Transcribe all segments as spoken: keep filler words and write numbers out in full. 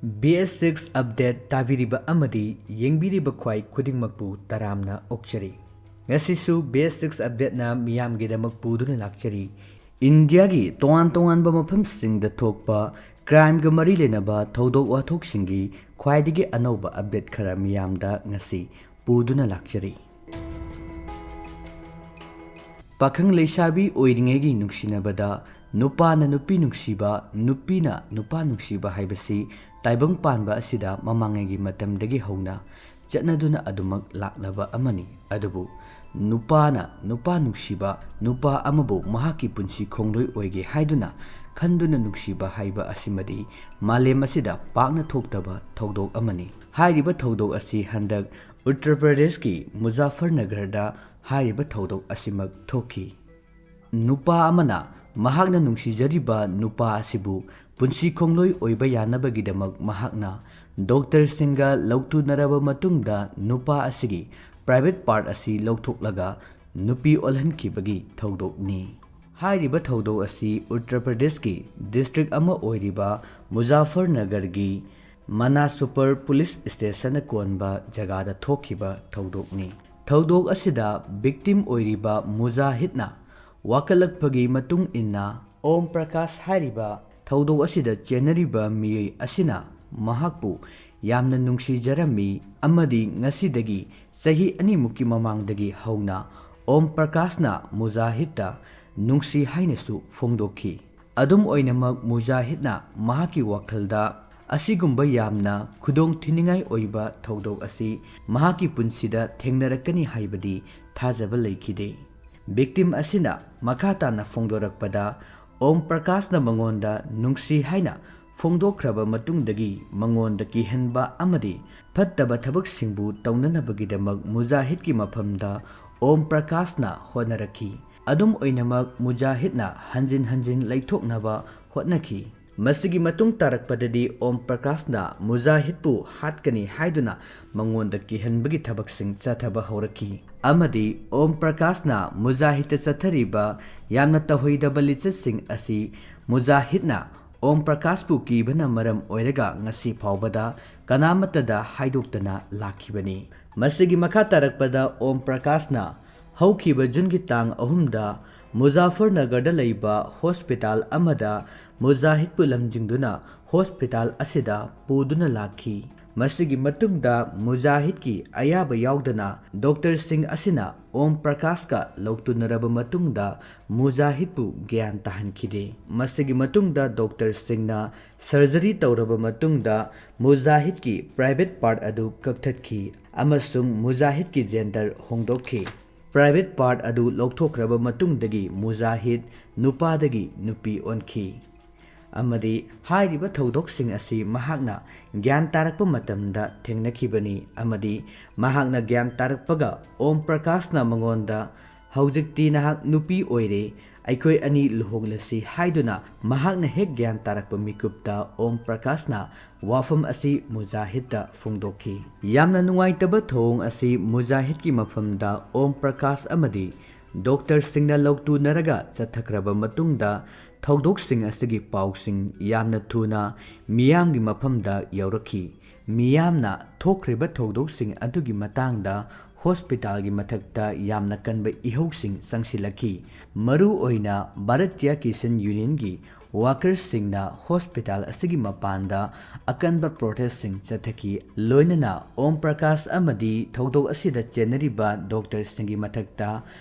B ꯑꯦꯁ six update ꯇꯥꯕꯤꯔꯤꯕ ꯑꯃꯗꯤ ꯌꯦꯡꯕꯤꯔꯤꯕ ꯈ꯭ꯋꯥꯏ ꯈꯨꯗꯤꯡꯃꯛꯄꯨ ꯇꯔꯥꯝꯅ ꯑꯣꯛꯆꯔꯤ꯫ ꯉꯁꯤꯁꯨ ꯕꯤ ꯑꯦꯁ ꯁꯤꯛꯁ ꯑꯞꯗꯦꯠꯅ ꯃꯤꯌꯥꯝꯒꯤꯗꯃꯛ ꯄꯨꯗꯨꯅ ꯂꯥꯛꯆꯔꯤ꯫ ꯏꯟꯗꯤꯌꯥꯒꯤ ꯇꯣꯉꯥꯟ ꯇꯣꯉꯥꯟꯕ ꯃꯐꯝꯁꯤꯡꯗ ꯊꯣꯛꯄ ꯀ꯭ꯔꯥꯏꯝꯒ ꯃꯔꯤ ꯂꯩꯅꯕ ꯊꯧꯗꯣꯛ ꯋꯥꯊꯣꯛꯁꯤꯡꯒꯤ ꯈ꯭ꯋꯥꯏꯗꯒꯤ ꯑꯅꯧꯕ ꯑꯞꯗꯦꯠ ꯈꯔ ꯃꯤꯌꯥꯝꯗ ꯉꯁꯤ ꯄꯨꯗꯨꯅ ꯂꯥꯛꯆꯔꯤ꯫ ꯄꯥꯈꯪ ꯂꯩꯁꯥꯕꯤ ꯑꯣꯏꯔꯤꯉꯩꯒꯤ ꯅꯨꯡꯁꯤꯅꯕꯗ ꯅꯨꯄꯥꯅ ꯅꯨꯄꯤ ꯅꯨꯡꯁꯤꯕ, ꯅꯨꯄꯤꯅ ꯅꯨꯄꯥ ꯅꯨꯡꯁꯤꯕ ꯍꯥꯏꯕꯁꯤ ꯇꯥꯏꯕꯪ ꯄꯥꯟꯕ ꯑꯁꯤꯗ ꯃꯃꯥꯡꯉꯩꯒꯤ ꯃꯇꯝꯗꯒꯤ ꯍꯧꯅ ꯆꯠꯅꯗꯨꯅ ꯑꯗꯨꯃꯛ ꯂꯥꯛꯂꯕ ꯑꯃꯅꯤ꯫ ꯑꯗꯨꯕꯨ ꯅꯨꯄꯥꯅ ꯅꯨꯄꯥ ꯅꯨꯡꯁꯤꯕ, ꯅꯨꯄꯥ ꯑꯃꯕꯨ ꯃꯍꯥꯛꯀꯤ ꯄꯨꯟꯁꯤ ꯈꯣꯡꯂꯣꯏ ꯑꯣꯏꯒꯦ ꯍꯥꯏꯗꯨꯅ ꯈꯟꯗꯨꯅ ꯅꯨꯡꯁꯤꯕ ꯍꯥꯏꯕ ꯑꯁꯤꯃꯗꯤ ꯃꯥꯂꯦꯝ ꯑꯁꯤꯗ ꯄꯥꯛꯅ ꯊꯣꯛꯇꯕ ꯊꯧꯗꯣꯛ ꯑꯃꯅꯤ꯫ ꯍꯥꯏꯔꯤꯕ ꯊꯧꯗꯣꯛ ꯑꯁꯤ ꯍꯟꯗꯛ ꯎꯠꯇꯔ ꯄ꯭ꯔꯗꯦꯁꯀꯤ ꯃꯨꯖꯥꯐꯔꯅꯒꯔꯗ ꯍꯥꯏꯔꯤꯕ ꯊꯧꯗꯣꯛ ꯑꯁꯤꯃꯛ ꯊꯣꯛꯈꯤ꯫ ꯅꯨꯄꯥ ꯑꯃꯅ ꯃꯍꯥꯛꯅ ꯅꯨꯡꯁꯤꯖꯔꯤꯕ ꯅꯨꯄꯥ ꯑꯁꯤꯕꯨ ꯄꯨꯟꯁꯤ ꯈꯣꯡꯂꯣꯏ ꯑꯣꯏꯕ ꯌꯥꯅꯕꯒꯤꯗꯃꯛ ꯃꯍꯥꯛꯅ ꯗꯣꯛꯇꯔꯁꯤꯡꯒ ꯂꯧꯊꯨꯅꯔꯕ ꯃꯇꯨꯡꯗ ꯅꯨꯄꯥ ꯑꯁꯤꯒꯤ ꯄ꯭ꯔꯥꯏꯚꯦꯠ ꯄꯥꯔꯠ ꯑꯁꯤ ꯂꯧꯊꯣꯛꯂꯒ ꯅꯨꯄꯤ ꯑꯣꯜꯍꯟꯈꯤꯕꯒꯤ ꯊꯧꯗꯣꯛꯅꯤ꯫ ꯍꯥꯏꯔꯤꯕ ꯊꯧꯗꯣꯛ ꯑꯁꯤ ꯎꯠꯇꯔ ꯄ꯭ꯔꯗꯦꯁꯀꯤ ꯗꯤꯁꯇ꯭ꯔꯤꯛ ꯑꯃ ꯑꯣꯏꯔꯤꯕ ꯃꯨꯖꯥꯐꯔꯅꯒꯔꯒꯤ ꯃꯅꯥꯁꯨꯄꯔ ꯄꯨꯂꯤꯁ ꯁ꯭ꯇꯦꯁꯟꯅ ꯀꯣꯟꯕ ꯖꯒꯥꯗ ꯊꯣꯛꯈꯤꯕ ꯊꯧꯗꯣꯛꯅꯤ꯫ ꯊꯧꯗꯣꯛ ꯑꯁꯤꯗ ꯚꯤꯛꯇꯤꯝ ꯑꯣꯏꯔꯤꯕ ꯃꯨꯖꯥꯍꯤꯗꯅ ꯋꯥꯀꯠꯂꯛꯄꯒꯤ ꯃꯇꯨꯡ ꯏꯟꯅ, ꯑꯣꯝ ꯄ꯭ꯔꯀꯥꯁ ꯍꯥꯏꯔꯤꯕ ꯊꯧꯗꯣꯛ ꯑꯁꯤꯗ ꯆꯦꯟꯅꯔꯤꯕ ꯃꯤꯑꯣꯏ ꯑꯁꯤꯅ ꯃꯍꯥꯛꯄꯨ ꯌꯥꯝꯅ ꯅꯨꯡꯁꯤꯖꯔꯝꯃꯤ ꯑꯃꯗꯤ ꯉꯁꯤꯗꯒꯤ ꯆꯍꯤ ꯑꯅꯤꯃꯨꯛꯀꯤ ꯃꯃꯥꯡꯗꯒꯤ ꯍꯧꯅ ꯑꯣꯝ ꯄ꯭ꯔꯀꯥꯁꯅ ꯃꯨꯖꯥꯍꯤꯗꯇ ꯅꯨꯡꯁꯤ ꯍꯥꯏꯅꯁꯨ ꯐꯣꯡꯗꯣꯛꯈꯤ꯫ ꯑꯗꯨꯝ ꯑꯣꯏꯅꯃꯛ, ꯃꯨꯖꯥꯍꯤꯗꯅ ꯃꯍꯥꯛꯀꯤ ꯋꯥꯈꯜꯗ ꯑꯁꯤꯒꯨꯝꯕ ꯌꯥꯝꯅ ꯈꯨꯗꯣꯡ ꯊꯤꯅꯤꯡꯉꯥꯏ ꯑꯣꯏꯕ ꯊꯧꯗꯣꯛ ꯑꯁꯤ ꯃꯍꯥꯛꯀꯤ ꯄꯨꯟꯁꯤꯗ ꯊꯦꯡꯅꯔꯛꯀꯅꯤ ꯍꯥꯏꯕꯗꯤ ꯊꯥꯖꯕ ꯂꯩꯈꯤꯗꯦ꯫ ꯚꯤꯛꯇꯤꯝ ꯑꯁꯤꯅ ꯃꯈꯥ ꯇꯥꯅ ꯐꯣꯡꯗꯣꯔꯛꯄꯗ, ꯑꯣꯝ ꯄ꯭ꯔꯀꯥꯁꯅ ꯃꯉꯣꯟꯗ ꯅꯨꯡꯁꯤ ꯍꯥꯏꯅ ꯐꯣꯡꯗꯣꯛꯈ꯭ꯔꯕ ꯃꯇꯨꯡꯗꯒꯤ ꯃꯉꯣꯟꯗ ꯀꯤꯍꯟꯕ ꯑꯃꯗꯤ ꯐꯠꯇꯕ ꯊꯕꯛꯁꯤꯡꯕꯨ ꯇꯧꯅꯅꯕꯒꯤꯗꯃꯛ ꯃꯨꯖꯥꯍꯤꯗꯀꯤ ꯃꯐꯝꯗ ꯑꯣꯝ ꯄ꯭ꯔꯀꯥꯁꯅ ꯍꯣꯠꯅꯔꯛꯈꯤ꯫ ꯑꯗꯨꯝ ꯑꯣꯏꯅꯃꯛ, ꯃꯨꯖꯥꯍꯤꯗꯅ ꯍꯟꯖꯤꯟ ꯍꯟꯖꯤꯟ ꯂꯩꯊꯣꯛꯅꯕ ꯍꯣꯠꯅꯈꯤ꯫ ꯃꯁꯤꯒꯤ ꯃꯇꯨꯡ ꯇꯥꯔꯛꯄꯗꯗꯤ ꯑꯣꯝ ꯄ꯭ꯔꯀꯥꯁꯅ ꯃꯨꯖꯥꯍꯤꯗꯄꯨ ꯍꯥꯠꯀꯅꯤ ꯍꯥꯏꯗꯨꯅ ꯃꯉꯣꯟꯗ ꯀꯤꯍꯟꯕꯒꯤ ꯊꯕꯛꯁꯤꯡ ꯆꯠꯊꯕ ꯍꯧꯔꯛꯈꯤ꯫ ꯑꯃꯗꯤ ꯑꯣꯝ ꯄ꯭ꯔꯀꯥꯁꯅ ꯃꯨꯖꯥꯍꯤꯗꯇ ꯆꯠꯊꯔꯤꯕ ꯌꯥꯝꯅ ꯇꯧꯍꯩꯗꯕ ꯂꯤꯆꯠꯁꯤꯡ ꯑꯁꯤ ꯃꯨꯖꯥꯍꯤꯗꯅ ꯑꯣꯝ ꯄ꯭ꯔꯀꯥꯁꯄꯨ ꯀꯤꯕꯅ ꯃꯔꯝ ꯑꯣꯏꯔꯒ ꯉꯁꯤ ꯐꯥꯎꯕꯗ ꯀꯅꯥꯃꯠꯇꯗ ꯍꯥꯏꯗꯣꯛꯇꯅ ꯂꯥꯛꯈꯤꯕꯅꯤ꯫ ꯃꯁꯤꯒꯤ ꯃꯈꯥ ꯇꯥꯔꯛꯄꯗ ꯑꯣꯝ ꯄ꯭ꯔꯀꯥꯁꯅ ꯍꯧꯈꯤꯕ ꯖꯨꯟꯒꯤ ꯇꯥꯡ ꯑꯍꯨꯝꯗ ꯃꯨꯖꯥꯐꯔꯅꯒꯔꯗ ꯂꯩꯕ ꯍꯣꯁꯄꯤꯇꯥꯜ ꯑꯃꯗ ꯃꯨꯖꯥꯍꯤꯗꯄꯨ ꯂꯝꯖꯤꯡꯗꯨꯅ ꯍꯣꯁꯄꯤꯇꯥꯜ ꯑꯁꯤꯗ ꯄꯨꯗꯨꯅ ꯂꯥꯛꯈꯤ꯫ ꯃꯁꯤꯒꯤ ꯃꯇꯨꯡꯗ ꯃꯨꯖꯥꯍꯤꯗꯀꯤ ꯑꯌꯥꯕ ꯌꯥꯎꯗꯅ ꯗꯣꯛꯇꯔꯁꯤꯡ ꯑꯁꯤꯅ ꯑꯣꯝ ꯄ꯭ꯔꯀꯥꯁꯀ ꯂꯧꯇꯨꯅꯔꯕ ꯃꯇꯨꯡꯗ ꯃꯨꯖꯥꯍꯤꯗꯄꯨ ꯒ꯭ꯌꯥꯟ ꯇꯥꯍꯟꯈꯤꯗꯦ꯫ ꯃꯁꯤꯒꯤ ꯃꯇꯨꯡꯗ ꯗꯣꯛꯇꯔꯁꯤꯡꯅ ꯁꯔꯖꯔꯤ ꯇꯧꯔꯕ ꯃꯇꯨꯡꯗ ꯃꯨꯖꯥꯍꯤꯗꯀꯤ ꯄ꯭ꯔꯥꯏꯚꯦꯠ ꯄꯥꯔꯠ ꯑꯗꯨ ꯀꯛꯊꯠꯈꯤ ꯑꯃꯁꯨꯡ ꯃꯨꯖꯥꯍꯤꯗꯀꯤ ꯖꯦꯟꯗꯔ ꯍꯣꯡꯗꯣꯛꯈꯤ꯫ ꯄ꯭ꯔꯥꯏꯚꯦꯠ ꯄꯥꯔꯠ ꯑꯗꯨ ꯂꯧꯊꯣꯛꯈ꯭ꯔꯕ ꯃꯇꯨꯡꯗꯒꯤ ꯃꯨꯖꯥꯍꯤꯗ ꯅꯨꯄꯥꯗꯒꯤ ꯅꯨꯄꯤ ꯑꯣꯟꯈꯤ꯫ ꯑꯃꯗꯤ ꯍꯥꯏꯔꯤꯕ ꯊꯧꯗꯣꯛꯁꯤꯡ ꯑꯁꯤ ꯃꯍꯥꯛꯅ ꯒ꯭ꯌꯥꯟ ꯇꯥꯔꯛꯄ ꯃꯇꯝꯗ ꯊꯦꯡꯅꯈꯤꯕꯅꯤ꯫ ꯑꯃꯗꯤ ꯃꯍꯥꯛꯅ ꯒ꯭ꯌꯥꯟ ꯇꯥꯔꯛꯄꯒ ꯑꯣꯝ ꯄ꯭ꯔꯀꯥꯁꯅ ꯃꯉꯣꯟꯗ, "ꯍꯧꯖꯤꯛꯇꯤ ꯅꯍꯥꯛ ꯅꯨꯄꯤ ꯑꯣꯏꯔꯦ, ꯑꯩꯈꯣꯏ ꯑꯅꯤ ꯂꯨꯍꯣꯡꯂꯁꯤ" ꯍꯥꯏꯗꯨꯅ ꯃꯍꯥꯛꯅ ꯍꯦꯛ ꯒ꯭ꯌꯥꯟ ꯇꯥꯔꯛꯄ ꯃꯤꯀꯨꯞꯇ ꯑꯣꯝ ꯄ꯭ꯔꯀꯥꯁꯅ ꯋꯥꯐꯝ ꯑꯁꯤ ꯃꯨꯖꯥꯍꯤꯗꯇ ꯐꯣꯡꯗꯣꯛꯈꯤ꯫ ꯌꯥꯝꯅ ꯅꯨꯡꯉꯥꯏꯇꯕ ꯊꯧꯑꯣꯡ ꯑꯁꯤ ꯃꯨꯖꯥꯍꯤꯗꯀꯤ ꯃꯐꯝꯗ ꯑꯣꯝ ꯄ꯭ꯔꯀꯥꯁ ꯑꯃꯗꯤ ꯗꯣꯛꯇꯔꯁꯤꯡꯅ ꯂꯧꯇꯨꯅꯔꯒ ꯆꯠꯊꯈ꯭ꯔꯕ ꯃꯇꯨꯡꯗ ꯊꯧꯗꯣꯛꯁꯤꯡ ꯑꯁꯤꯒꯤ ꯄꯥꯎꯁꯤꯡ ꯌꯥꯝꯅ ꯊꯨꯅ ꯃꯤꯌꯥꯝꯒꯤ ꯃꯐꯝꯗ ꯌꯧꯔꯛꯈꯤ꯫ ꯃꯤꯌꯥꯝꯅ ꯊꯣꯛꯈ꯭ꯔꯤꯕ ꯊꯧꯗꯣꯛꯁꯤꯡ ꯑꯗꯨꯒꯤ ꯃꯇꯥꯡꯗ ꯍꯣꯁꯄꯤꯇꯥꯜꯒꯤ ꯃꯊꯛꯇ ꯌꯥꯝꯅ ꯀꯟꯕ ꯏꯍꯧꯁꯤꯡ ꯆꯪꯁꯤꯜꯂꯛꯈꯤ꯫ ꯃꯔꯨ ꯑꯣꯏꯅ ꯚꯥꯔꯠꯇꯤꯌꯥ ꯀꯤꯁꯟ ꯌꯨꯅꯤꯌꯟꯒꯤ ꯋꯥꯀꯔꯁꯤꯡꯅ ꯍꯣꯁꯄꯤꯇꯥꯜ ꯑꯁꯤꯒꯤ ꯃꯄꯥꯟꯗ ꯑꯀꯟꯕ ꯄ꯭ꯔꯣꯇꯦꯁꯁꯤꯡ ꯆꯠꯊꯈꯤ꯫ ꯂꯣꯏꯅꯅ ꯑꯣꯝ ꯄ꯭ꯔꯀꯥꯁ ꯑꯃꯗꯤ ꯊꯧꯗꯣꯛ ꯑꯁꯤꯗ ꯆꯦꯟꯅꯔꯤꯕ ꯗꯣꯛꯇꯔꯁꯤꯡꯒꯤ ꯃꯊꯛꯇ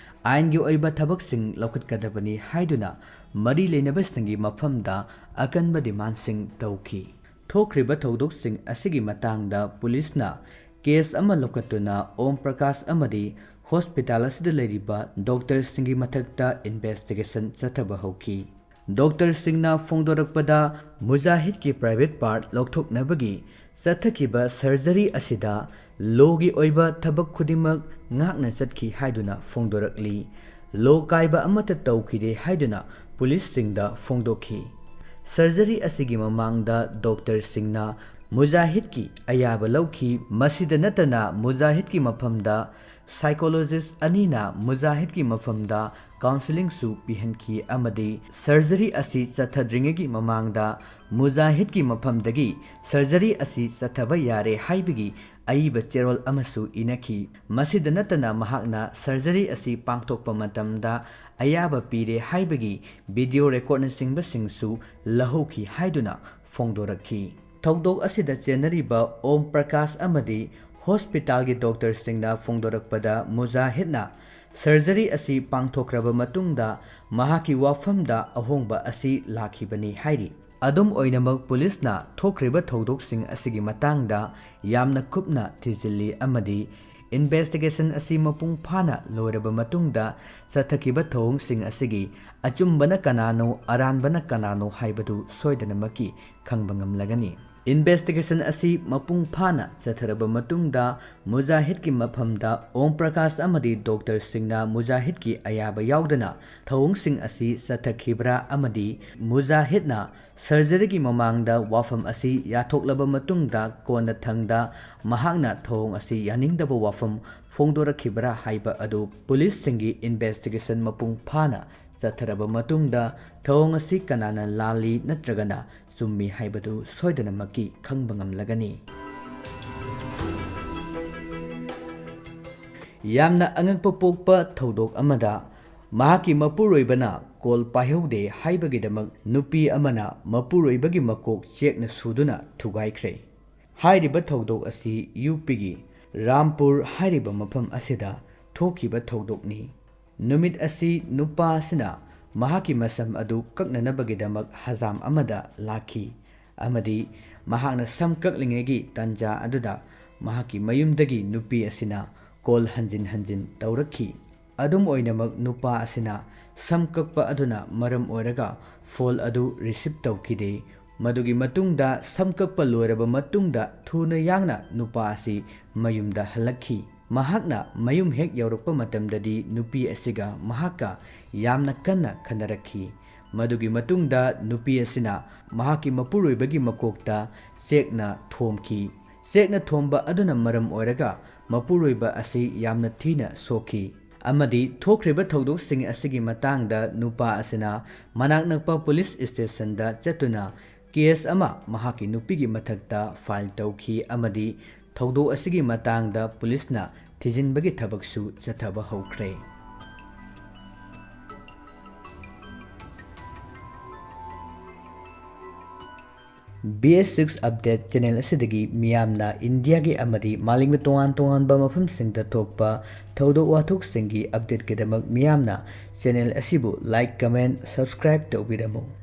ꯑꯥꯏꯟꯒꯤ ꯑꯣꯏꯕ ꯊꯕꯛꯁꯤꯡ ꯂꯧꯈꯠꯀꯗꯕꯅꯤ ꯍꯥꯏꯗꯨꯅ ꯃꯔꯤ ꯂꯩꯅꯕꯁꯤꯡꯒꯤ ꯃꯐꯝꯗ ꯑꯀꯟꯕ ꯗꯤꯃꯥꯟꯁꯤꯡ ꯇꯧꯈꯤ꯫ ꯊꯣꯛꯈ꯭ꯔꯤꯕ ꯊꯧꯗꯣꯛꯁꯤꯡ ꯑꯁꯤꯒꯤ ꯃꯇꯥꯡꯗ ꯄꯨꯂꯤꯁꯅ ꯀꯦꯁ ꯑꯃ ꯂꯧꯈꯠꯇꯨꯅ ꯑꯣꯝ ꯄ꯭ꯔꯀꯥꯁ ꯑꯃꯗꯤ ꯍꯣꯁꯄꯤꯇꯥꯜ ꯑꯁꯤꯗ ꯂꯩꯔꯤꯕ ꯗꯣꯛꯇꯔꯁꯤꯡꯒꯤ ꯃꯊꯛꯇ ꯏꯟꯚꯦꯁꯇꯤꯒꯦꯁꯟ ꯆꯠꯊꯕ ꯍꯧꯈꯤ꯫ ꯗꯣꯛꯇꯔꯁꯤꯡꯅ ꯐꯣꯡꯗꯣꯔꯛꯄꯗ, ꯃꯨꯖꯥꯍꯤꯗꯀꯤ ꯄ꯭ꯔꯥꯏꯚꯦꯠ ꯄꯥꯔꯠ ꯂꯧꯊꯣꯛꯅꯕꯒꯤ ꯆꯠꯊꯈꯤꯕ ꯁꯔꯖꯔꯤ ꯑꯁꯤꯗ ꯂꯣꯒꯤ ꯑꯣꯏꯕ ꯊꯕꯛ ꯈꯨꯗꯤꯡꯃꯛ ꯉꯥꯛꯅ ꯆꯠꯈꯤ ꯍꯥꯏꯗꯨꯅ ꯐꯣꯡꯗꯣꯔꯛꯂꯤ꯫ ꯂꯣ ꯀꯥꯏꯕ ꯑꯃꯠꯇ ꯇꯧꯈꯤꯗꯦ ꯍꯥꯏꯗꯨꯅ ꯄꯨꯂꯤꯁꯁꯤꯡꯗ ꯐꯣꯡꯗꯣꯛꯈꯤ꯫ ꯁꯔꯖꯔꯤ ꯑꯁꯤꯒꯤ ꯃꯃꯥꯡꯗ ꯗꯣꯛꯇꯔꯁꯤꯡꯅ ꯃꯨꯖꯥꯍꯤꯗꯀꯤ ꯑꯌꯥꯕ ꯂꯧꯈꯤ꯫ ꯃꯁꯤꯗ ꯅꯠꯇꯅ ꯃꯨꯖꯥꯍꯤꯗꯀꯤ ꯃꯐꯝꯗ Psychologist ꯑꯅꯤꯅ ꯃꯨꯖꯥꯍꯤꯗꯀꯤ ꯃꯐꯝꯗ counselling ꯁꯨ ꯄꯤꯍꯟꯈꯤ ꯑꯃꯗꯤ surgery ꯑꯁꯤ ꯆꯠꯊꯗ꯭ꯔꯤꯉꯩꯒꯤ ꯃꯃꯥꯡꯗ ꯃꯨꯖꯥꯍꯤꯗꯀꯤ ꯃꯐꯝꯗꯒꯤ surgery ꯑꯁꯤ ꯆꯠꯊꯕ ꯌꯥꯔꯦ ꯍꯥꯏꯕꯒꯤ ꯑꯏꯕ ꯆꯦꯔꯣꯜ ꯑꯃꯁꯨ ꯏꯅꯈꯤ꯫ ꯃꯁꯤꯗ ꯅꯠꯇꯅ ꯃꯍꯥꯛꯅ surgery ꯑꯁꯤ ꯄꯥꯡꯊꯣꯛꯄ ꯃꯇꯝꯗ ꯑꯌꯥꯕ ꯄꯤꯔꯦ ꯍꯥꯏꯕꯒꯤ video record ꯅꯆꯤꯡꯕꯁꯤꯡꯁꯨ ꯂꯧꯍꯧꯈꯤ ꯍꯥꯏꯗꯨꯅ ꯐꯣꯡꯗꯣꯔꯛꯈꯤ꯫ ꯊꯧꯗꯣꯛ ꯑꯁꯤꯗ ꯆꯦꯟꯅꯔꯤꯕ ꯑꯣꯝ ꯄ꯭ꯔꯀꯥꯁ ꯑꯃꯗꯤ hospital ꯒꯤ doctor ꯁꯤꯡꯅ ꯐꯣꯡꯗꯣꯔꯛꯄꯗ, ꯃꯨꯖꯥꯍꯤꯗꯅ surgery ꯑꯁꯤ ꯄꯥꯡꯊꯣꯛꯈ꯭ꯔꯕ ꯃꯇꯨꯡꯗ ꯃꯍꯥꯛꯀꯤ ꯋꯥꯐꯝꯗ ꯑꯍꯣꯡꯕ ꯑꯁꯤ ꯂꯥꯛꯈꯤꯕꯅꯤ ꯍꯥꯏꯔꯤ꯫ ꯑꯗꯨꯝ ꯑꯣꯏꯅꯃꯛ, ꯄꯨꯂꯤꯁꯅ ꯊꯣꯛꯈ꯭ꯔꯤꯕ ꯊꯧꯗꯣꯛꯁꯤꯡ ꯑꯁꯤꯒꯤ ꯃꯇꯥꯡꯗ ꯌꯥꯝꯅ ꯀꯨꯞꯅ ꯊꯤꯖꯤꯜꯂꯤ ꯑꯃꯗꯤ investigation ꯑꯁꯤ ꯃꯄꯨꯡ ꯐꯥꯅ ꯂꯣꯏꯔꯕ ꯃꯇꯨꯡꯗ ꯆꯠꯊꯈꯤꯕ ꯊꯧꯑꯣꯡꯁꯤꯡ ꯑꯁꯤꯒꯤ ꯑꯆꯨꯝꯕꯅ ꯀꯅꯥꯅꯣ, ꯑꯔꯥꯟꯕꯅ ꯀꯅꯥꯅꯣ ꯍꯥꯏꯕꯗꯨ ꯁꯣꯏꯗꯅꯃꯛꯀꯤ ꯈꯪꯕ ꯉꯝꯂꯒꯅꯤ꯫ Investigation ꯑꯁꯤ ꯃꯄꯨꯡ ꯐꯥꯅ ꯆꯠꯊꯔꯕ ꯃꯇꯨꯡꯗ, ꯃꯨꯖꯥꯍꯤꯗꯀꯤ ꯃꯐꯝꯗ ꯑꯣꯝ ꯄ꯭ꯔꯀꯥꯁ ꯑꯃꯗꯤ doctor ꯁꯤꯡꯅ ꯃꯨꯖꯥꯍꯤꯗꯀꯤ ꯑꯌꯥꯕ ꯌꯥꯎꯗꯅ ꯊꯧꯑꯣꯡꯁꯤꯡ ꯑꯁꯤ ꯆꯠꯊꯈꯤꯕ꯭ꯔꯥ ꯑꯃꯗꯤ ꯃꯨꯖꯥꯍꯤꯗꯅ surgery ꯒꯤ ꯃꯃꯥꯡꯗ ꯋꯥꯐꯝ ꯑꯁꯤ ꯌꯥꯊꯣꯛꯂꯕ ꯃꯇꯨꯡꯗ ꯀꯣꯟꯅꯊꯪꯗ ꯃꯍꯥꯛꯅ ꯊꯧꯑꯣꯡ ꯑꯁꯤ ꯌꯥꯅꯤꯡꯗꯕ ꯋꯥꯐꯝ ꯐꯣꯡꯗꯣꯔꯛꯈꯤꯕ꯭ꯔꯥ ꯍꯥꯏꯕ ꯑꯗꯨ ꯄꯨꯂꯤꯁꯁꯤꯡꯒꯤ investigation ꯃꯄꯨꯡ ꯐꯥꯅ ꯆꯠꯊꯔꯕ ꯃꯇꯨꯡꯗ ꯊꯧꯑꯣꯡ ꯑꯁꯤ ꯀꯅꯥꯅ ꯂꯥꯜꯂꯤ ꯅꯠꯇ꯭ꯔꯒꯅ ꯆꯨꯝꯃꯤ ꯍꯥꯏꯕꯗꯨ ꯁꯣꯏꯗꯅꯃꯛꯀꯤ ꯈꯪꯕ ꯉꯝꯂꯒꯅꯤ꯫ ꯌꯥꯝꯅ ꯑꯉꯛꯄ ꯄꯣꯛꯄ ꯊꯧꯗꯣꯛ ꯑꯃꯗ, ꯃꯍꯥꯛꯀꯤ ꯃꯄꯨꯔꯣꯏꯕꯅ call ꯄꯥꯏꯍꯧꯗꯦ ꯍꯥꯏꯕꯒꯤꯗꯃꯛ ꯅꯨꯄꯤ ꯑꯃꯅ ꯃꯄꯨꯔꯣꯏꯕꯒꯤ ꯃꯀꯣꯛ ꯆꯦꯛꯅ ꯁꯨꯗꯨꯅ ꯊꯨꯒꯥꯏꯈ꯭ꯔꯦ꯫ ꯍꯥꯏꯔꯤꯕ ꯊꯧꯗꯣꯛ ꯑꯁꯤ ꯌꯨ ꯄꯤꯒꯤ ꯔꯥꯝꯄꯨꯔ ꯍꯥꯏꯔꯤꯕ ꯃꯐꯝ ꯑꯁꯤꯗ ꯊꯣꯛꯈꯤꯕ ꯊꯧꯗꯣꯛꯅꯤ꯫ ꯅꯨꯃꯤꯠ ꯑꯁꯤ ꯅꯨꯄꯥ ꯑꯁꯤꯅ ꯃꯍꯥꯛꯀꯤ ꯃꯁꯝ ꯑꯗꯨ ꯀꯛꯅꯅꯕꯒꯤꯗꯃꯛ ꯍꯖꯥꯝ ꯑꯃꯗ ꯂꯥꯛꯈꯤ ꯑꯃꯗꯤ ꯃꯍꯥꯛꯅ ꯁꯝ ꯀꯛꯂꯤꯉꯩꯒꯤ ꯇꯥꯟꯖꯥ ꯑꯗꯨꯗ ꯃꯍꯥꯛꯀꯤ ꯃꯌꯨꯝꯗꯒꯤ ꯅꯨꯄꯤ ꯑꯁꯤꯅ call ꯍꯟꯖꯤꯟ ꯍꯟꯖꯤꯟ ꯇꯧꯔꯛꯈꯤ꯫ ꯑꯗꯨꯝ ꯑꯣꯏꯅꯃꯛ, ꯅꯨꯄꯥ ꯑꯁꯤꯅ ꯁꯝ ꯀꯛꯄ ꯑꯗꯨꯅ ꯃꯔꯝ ꯑꯣꯏꯔꯒ phone ꯑꯗꯨ receive ꯇꯧꯈꯤꯗꯦ꯫ ꯃꯗꯨꯒꯤ ꯃꯇꯨꯡꯗ ꯁꯝ ꯀꯛꯄ ꯂꯣꯏꯔꯕ ꯃꯇꯨꯡꯗ ꯊꯨꯅ ꯌꯥꯡꯅ ꯅꯨꯄꯥ ꯑꯁꯤ ꯃꯌꯨꯝꯗ ꯍꯜꯂꯛꯈꯤ꯫ ꯃꯍꯥꯛꯅ ꯃꯌꯨꯝ ꯍꯦꯛ ꯌꯧꯔꯛꯄ ꯃꯇꯝꯗꯗꯤ ꯅꯨꯄꯤ ꯑꯁꯤꯒ ꯃꯍꯥꯛꯀ ꯌꯥꯝꯅ ꯀꯟꯅ ꯈꯟꯅꯔꯛꯈꯤ꯫ ꯃꯗꯨꯒꯤ ꯃꯇꯨꯡꯗ ꯅꯨꯄꯤ ꯑꯁꯤꯅ ꯃꯍꯥꯛꯀꯤ ꯃꯄꯨꯔꯣꯏꯕꯒꯤ ꯃꯀꯣꯛꯇ ꯆꯦꯛꯅ ꯊꯣꯝꯈꯤ꯫ ꯆꯦꯛꯅ ꯊꯣꯝꯕ ꯑꯗꯨꯅ ꯃꯔꯝ ꯑꯣꯏꯔꯒ ꯃꯄꯨꯔꯣꯏꯕ ꯑꯁꯤ ꯌꯥꯝꯅ ꯊꯤꯅ ꯁꯣꯛꯈꯤ꯫ ꯑꯃꯗꯤ ꯊꯣꯛꯈ꯭ꯔꯤꯕ ꯊꯧꯗꯣꯛꯁꯤꯡ ꯑꯁꯤꯒꯤ ꯃꯇꯥꯡꯗ ꯅꯨꯄꯥ ꯑꯁꯤꯅ ꯃꯅꯥꯛ ꯅꯛꯄ ꯄꯨꯂꯤꯁ ꯁ꯭ꯇꯦꯁꯟꯗ ꯆꯠꯇꯨꯅ ꯀꯦꯁ ꯑꯃ ꯃꯍꯥꯛꯀꯤ ꯅꯨꯄꯤꯒꯤ ꯃꯊꯛꯇ ꯐꯥꯏꯜ ꯇꯧꯈꯤ ꯑꯃꯗꯤ ꯊꯧꯗꯣꯛ ꯑꯁꯤꯒꯤ ꯃꯇꯥꯡꯗ ꯄꯨꯂꯤꯁꯅ ꯊꯤꯖꯤꯟꯕꯒꯤ ꯊꯕꯛꯁꯨ ꯆꯠꯊꯕ ꯍꯧꯈ꯭ꯔꯦ꯫ B S six Update channel ꯑꯁꯤꯗꯒꯤ ꯃꯤꯌꯥꯝꯅ ꯏꯟꯗꯤꯌꯥꯒꯤ ꯑꯃꯗꯤ ꯃꯥꯂꯦꯝꯒꯤ ꯇꯣꯉꯥꯟ ꯇꯣꯉꯥꯟꯕ ꯃꯐꯝꯁꯤꯡꯗ ꯊꯣꯛꯄ ꯊꯧꯗꯣꯛ ꯋꯥꯊꯣꯛꯁꯤꯡꯒꯤ ꯑꯞꯗꯦꯠꯀꯤꯗꯃꯛ ꯃꯤꯌꯥꯝꯅ ꯆꯦꯅꯦꯜ ꯑꯁꯤꯕꯨ ꯂꯥꯏꯛ, ꯀꯃꯦꯟ, ꯁꯕꯁꯀ꯭ꯔꯥꯏꯕ ꯇꯧꯕꯤꯔꯝꯃꯨ꯫